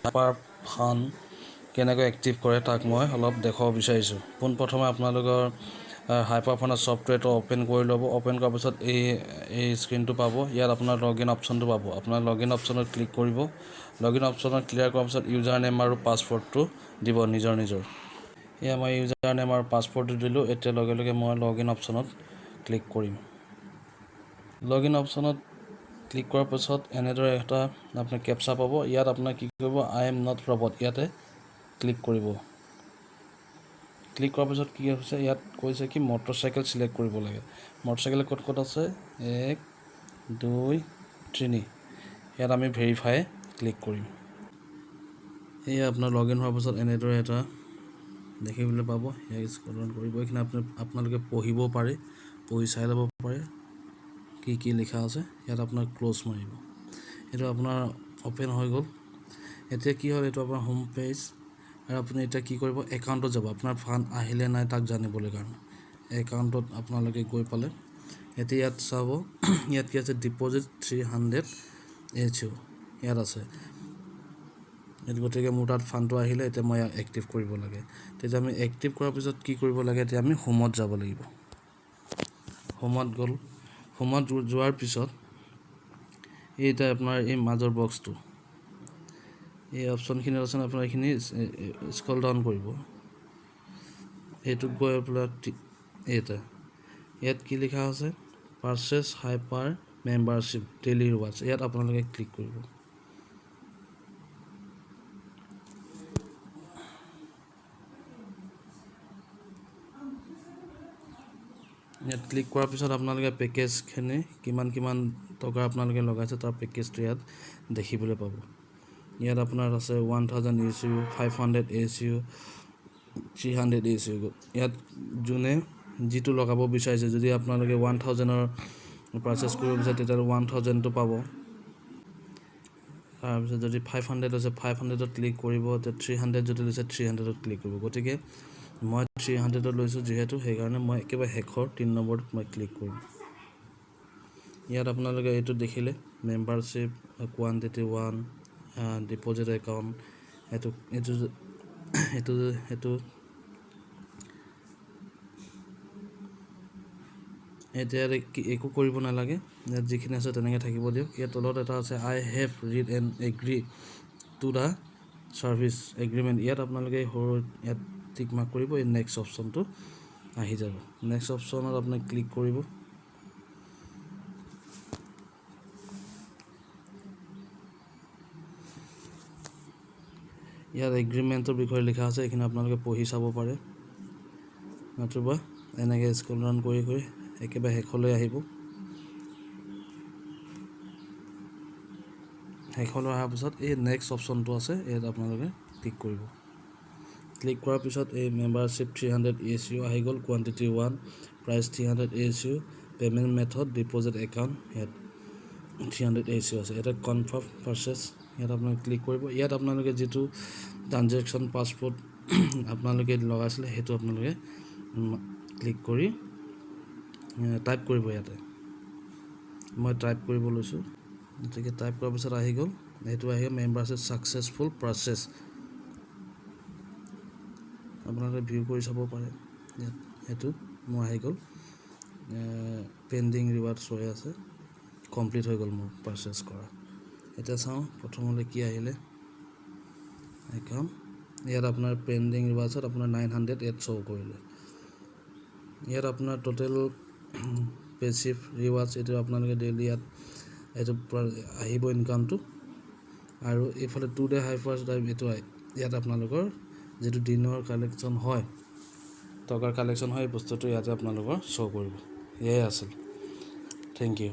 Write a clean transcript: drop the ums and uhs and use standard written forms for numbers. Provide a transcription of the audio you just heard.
Hyper fund কেনেকৈ active কৰে তাক মই অলপ দেখুৱাব বিচাৰিছোঁ। পোনপ্ৰথমে আপোনালোকৰ হাইপাৰ ফাণ্ডৰ ছফ্টৱেৰটো অ'পেন কৰি ল'ব। অ'পেন কৰাৰ পিছত এই এই স্ক্ৰীণটো পাব। ইয়াত আপোনাৰ লগ ইন অপশ্যনটো পাব। আপোনাৰ লগ ইন অপশ্যনত ক্লিক কৰিব। লগ ইন অপশ্যনত ক্লিয়াৰ কৰাৰ পিছত ইউজাৰ নেম আৰু পাছৱৰ্ডটো দিব নিজৰ নিজৰ। এয়া মই ইউজাৰ নেম আৰু পাছৱৰ্ডটো দিলোঁ। এতিয়া লগে লগে মই লগ ইন অপশ্যনত ক্লিক কৰিম। লগ ইন অপশ্যনত ক্লিক কৰাৰ পিছত এনেদৰে এটা আপোনাৰ কেপচা পাব। ইয়াত আপোনাৰ কি কৰিব, I am not robot, ইয়াতে ক্লিক কৰিব। ক্লিক কৰাৰ পিছত কি হৈছে, ইয়াত কৈছে কি মটৰচাইকেল চিলেক্ট কৰিব লাগে। মটৰচাইকেল ক'ত ক'ত আছে, 1 2 3। ইয়াত আমি ভেৰিফাই ক্লিক কৰিম। এয়া আপোনাৰ লগ ইন হোৱাৰ পাছত এনেদৰে এটা দেখিবলৈ পাব। ইয়াক স্ক্ৰল ডাউন কৰিব। এইখিনি আপোনালোকে পঢ়িব পাৰে, পঢ়ি চাই ল'ব পাৰে কি কি লিখা আছে। ইয়াত আপোনাৰ ক্ল'জ মাৰিব। এইটো আপোনাৰ অ'পেন হৈ গ'ল। এতিয়া কি হ'ল, এইটো আপোনাৰ হোম পেজ। আৰু আপুনি এতিয়া কি কৰিব, একাউণ্টত যাব। আপোনাৰ ফাণ্ড আহিলে নাই তাক জানিবলৈ কাৰণে একাউণ্টত আপোনালোকে গৈ পালে। এতিয়া ইয়াত চাব, ইয়াত কি আছে, ডিপ'জিট 300 HU ইয়াত আছে। গতিকে মোৰ তাত ফাণ্ডটো আহিলে, এতিয়া মই ইয়াক এক্টিভ কৰিব লাগে। তেতিয়া আমি এক্টিভ কৰাৰ পিছত কি কৰিব লাগে, এতিয়া আমি হোমত যাব লাগিব। হোমত গ'ল। হোমত যোৱাৰ পিছত এইটা আপোনাৰ এই মাজৰ বক্সটো, এই অপশ্যনখিনি আছে, আপোনাৰ এইখিনি স্ক্ৰল ডাউন কৰিব। এইটোত গৈ পেলাই এইটা ইয়াত কি লিখা আছে, purchase hyper membership daily rewards, ইয়াত আপোনালোকে ক্লিক কৰিব। ইয়াত ক্লিক কৰাৰ পিছত আপোনালোকে পেকেজখিনি কিমান কিমান টকা আপোনালোকে লগাইছে তাৰ পেকেজটো ইয়াত দেখিবলৈ পাব। ইয়াত আপোনাৰ আছে 1000 HU, 500 HU, 300 HU। ইয়াত যোনে যিটো লগাব বিচাৰিছে, যদি আপোনালোকে 1000ৰ পাৰচেছ কৰিব বিচাৰে তেতিয়াহ'লে 1000টো পাব। তাৰপিছত যদি 500 আছে 500ত ক্লিক কৰিব, তেতিয়া 300 যদি লৈছে 300ত ক্লিক কৰিব। গতিকে মই 300ত লৈছোঁ যিহেতু, সেইকাৰণে মই একেবাৰে শেষৰ 3 নম্বৰটোত মই ক্লিক কৰিম। ইয়াত আপোনালোকে এইটো দেখিলে মেম্বাৰশ্বিপ কোৱান্টিটি 1, ডিপ'জিট একাউণ্ট, এইটো এইটো এইটো এইটো এতিয়া একো কৰিব নালাগে, ইয়াত যিখিনি আছে তেনেকৈ থাকিব দিয়ক। ইয়াত তলত এটা আছে I have read and agree to the service agreement, ইয়াত আপোনালোকে সৰু ইয়াত টিক মাৰ্ক কৰিব। এই নেক্সট অপশ্যনটো আহি যাব। নেক্সট অপশ্যনত আপুনি ক্লিক কৰিব। ইয়াত এগ্ৰিমেণ্টৰ বিষয়ে লিখা আছে, এইখিনি আপোনালোকে পঢ়ি চাব পাৰে, নতুবা এনেকৈ স্ক্ৰল ডাউন কৰি কৰি একেবাৰে শেষলৈ আহিব। শেষলৈ অহাৰ পিছত এই নেক্সট অপশ্যনটো আছে, ইয়াত আপোনালোকে ক্লিক কৰিব। ক্লিক কৰাৰ পিছত এই মেম্বাৰশ্বিপ 300 HU আহি গ'ল, quantity 1, price 300 HU, payment method deposit account, ইয়াত 300 HU আছে। ইয়াতে কনফাৰ্ম পাৰ্চেছ, ইয়াত আপোনালোকে ক্লিক কৰিব। ইয়াত আপোনালোকে যিটো ট্ৰানজেকশ্যন পাছপ'ৰ্ট আপোনালোকে লগাইছিলে সেইটো আপোনালোকে ক্লিক কৰি টাইপ কৰিব। ইয়াতে মই টাইপ কৰিব লৈছোঁ। গতিকে টাইপ কৰাৰ পিছত আহি গ'ল, সেইটো আহি গ'ল মেম্বাৰশ্বিপ ছাকচেছফুল পাৰ্চেছ। আপোনালোকে ভিউ কৰি চাব পাৰে। ইয়াত সেইটো মোৰ আহি গ'ল, পেণ্ডিং ৰিৱাৰ্ডছ হৈ আছে, কমপ্লিট হৈ গ'ল মোৰ পাৰ্চেছ কৰা। এতিয়া চাওঁ প্ৰথমতে কি আহিলে একাউণ্ট। ইয়াত আপোনাৰ পেণ্ডিং ৰিৱাৰ্ডছত আপোনাৰ 900 ইয়াত শ্ব' কৰিলে। ইয়াত আপোনাৰ টোটেল পেচিভ ৰিৱাৰ্ডছ, এইটো আপোনালোকে ডেইলি ইয়াত এইটো আহিব ইনকামটো। আৰু এইফালে টু ডে হাইপাৰ টাইপ, এইটো ইয়াত আপোনালোকৰ যিটো দিনৰ কালেকশ্যন হয়, টকাৰ কালেকশ্যন হয়, এই বস্তুটো ইয়াতে আপোনালোকৰ শ্ব' কৰিব। এয়াই আছিল। Thank you.